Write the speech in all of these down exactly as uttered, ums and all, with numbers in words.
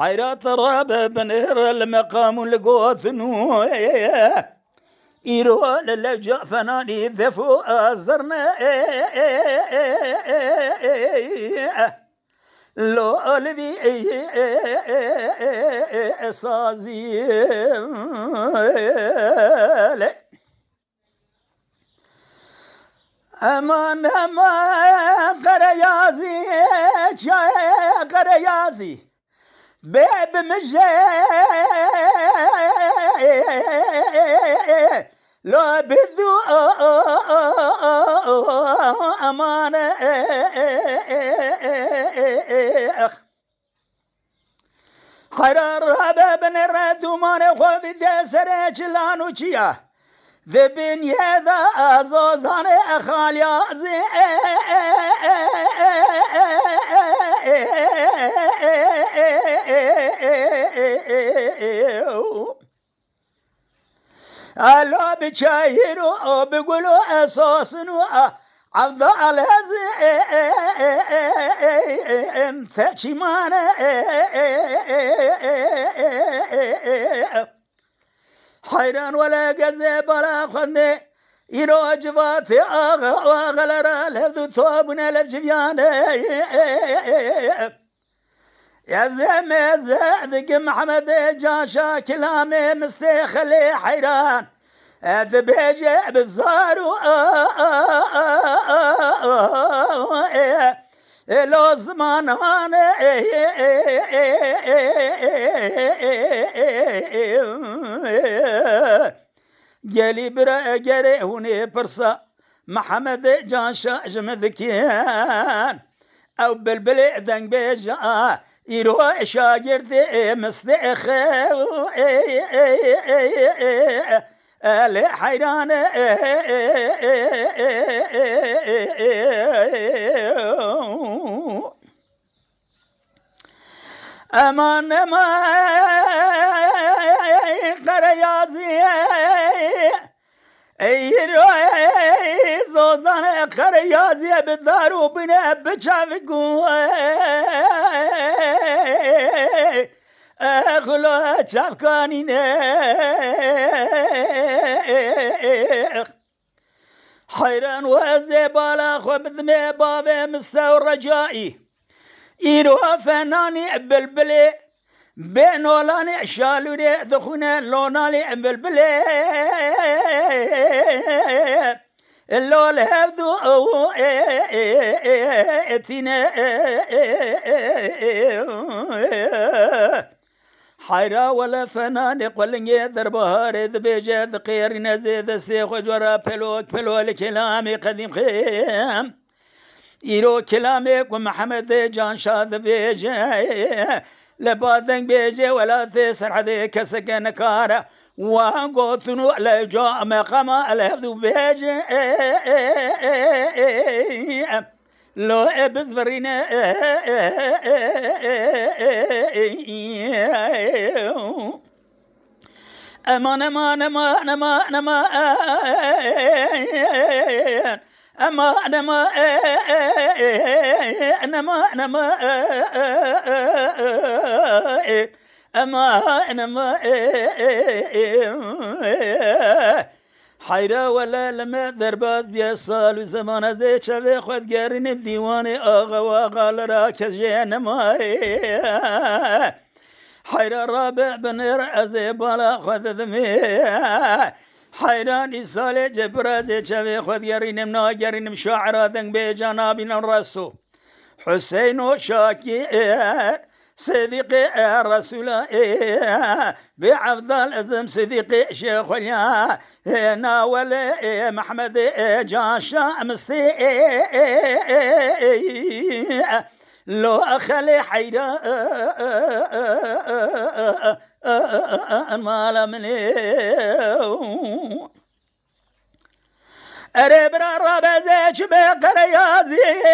Heyra te re be binêre li meqam û li gotin û îro li lewca fenanî zef û azirne. Lo li vî sazî lê. Eman, eman, Qereyazî, çayê Qereyazî. Bê bi min jê lo bidû eman. Heyra rabe binêre dûmanê xwe bide serê çilan û çiya. Di binyê de zozanê xalya zî. Elo bi çayîr û bi gul û esosin û evdal ez ê em te çîmane. Heyran wele gezê bala xwendê îro civatê axa axelera lev du to bûne lev civiyane. Ez ê mêze dikim Mehmedê Caşa kilamê mistê xelê heyran. E, dibêje bi zar û ê lo zimanan. Gelî bira egerê hûn ê pirsa Mihemed Canşa ji min dikin. Ew bilbilê dengbêja îro şagirtê mistê xew. Elê heyran e. Eman, eman, Qereyazî. Ey îro, ey zozan, Qereyazî bi dar û bine bi çavik û xulo çavkanîne. Heyran û ez ê bala xwe bidimê bavê Mistew Recayî. Îro fenanî bilbilê bê nolanê şalûrê dixwîne lonalê bilbilê. Lol hevdu tîne. Heyra wele fenanê qulingê derbaharê dibêje, diqêrîne zê destê xwe cora pelok pelo li kelamê qedîm xêm. Îro kelamê ku Mihemed Canşa dibêje, li ba deng bêje welatê Serhedê keseke nikare wan gotin û lewca meqama li hevdu bêje. Lo e bizvirîne. Eman, eman, eman, eman, eman. Ema, nema, e, e, e, e, nema, nema, e, e, e, e, e, ema, nema, e, e, e, e, e. Heyra wele li me derbas biye sal û zeman, ez ê çavê xwe digerînim dîwanê axa û axalera kes jê nema. Heyra rabe binêr ez ê bala xwe didimê. Heyran îsalê cebira dê çavê xwe digerînim, nagerînim şaira dengbêja nabînin reso. Huseyno Şakir, Sidîqê Resûla, bê Evdal ezim Sidîqê Şêxulya, nawelê Mehmedê Canşa mistê, lo xelê heyran mala min ê. Erê bira rabe zê çi be qereyazî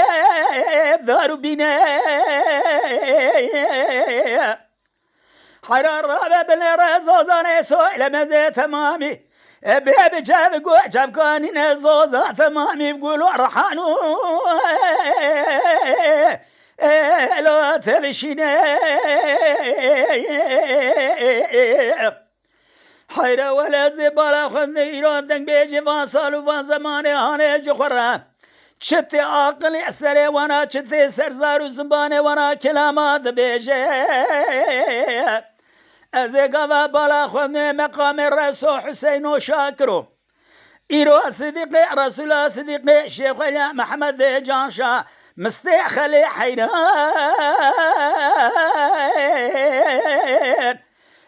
dar û bîne. Heyra rabe binê re zozanê soyle mezê temamî. E bê bi cev gu cevkanîne zoza temamî gul û rehan û elo tevişîne. Heyre wele zê bala xwendê îro dengbêjê van sal û van zemanê hanê ji xwe re. Çi tê aqilê serê wana, çi tê ser zar û zibanê wana kilama dibêje. Ez ê gava bala xwendê meqamê Reso Huseyno Şakiro. Îro Sidîqê Resûla Sidîqê Şêxwelya Mehmedê Canşa mistê xelê heyran.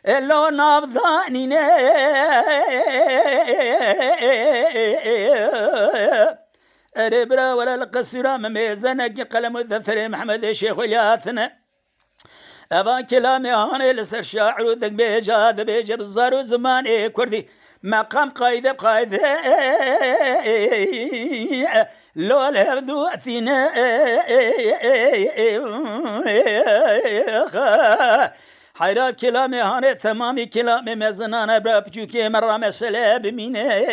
Elo navdanîne. Erê bira wele li qesîra min mêzenekî qelem û defterê Mehmedê Şêxwelya hatine. Eva kelamê hanê li ser şair û dengbêja dibêje bi zar û zimanê kurdî. Meqam qayde qayde lo li hevdû tîne. Heyra kelamê hanê temamî kelamê mezinane bira piçûkê me ra mesele bimîne.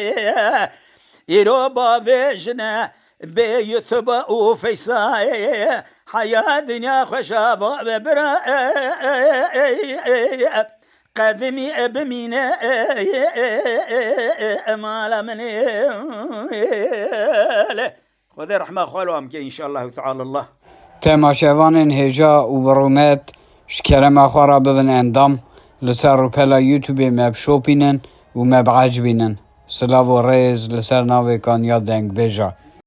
Îro bavê jine bê YouTube û Feysa, heya dinya xweşa bavê bira qedimî bimîne. Mala min ê. Xwedê rehma xwe li wan bike, înşallahu teala Allah. Temaşevanên hêja û bi rûmet, ji kerema xwe re bibin endam, li ser rûpela YouTubeê me bişopînin û me biecibînin. Silav û rêz li ser navê Kanya Dengbêja.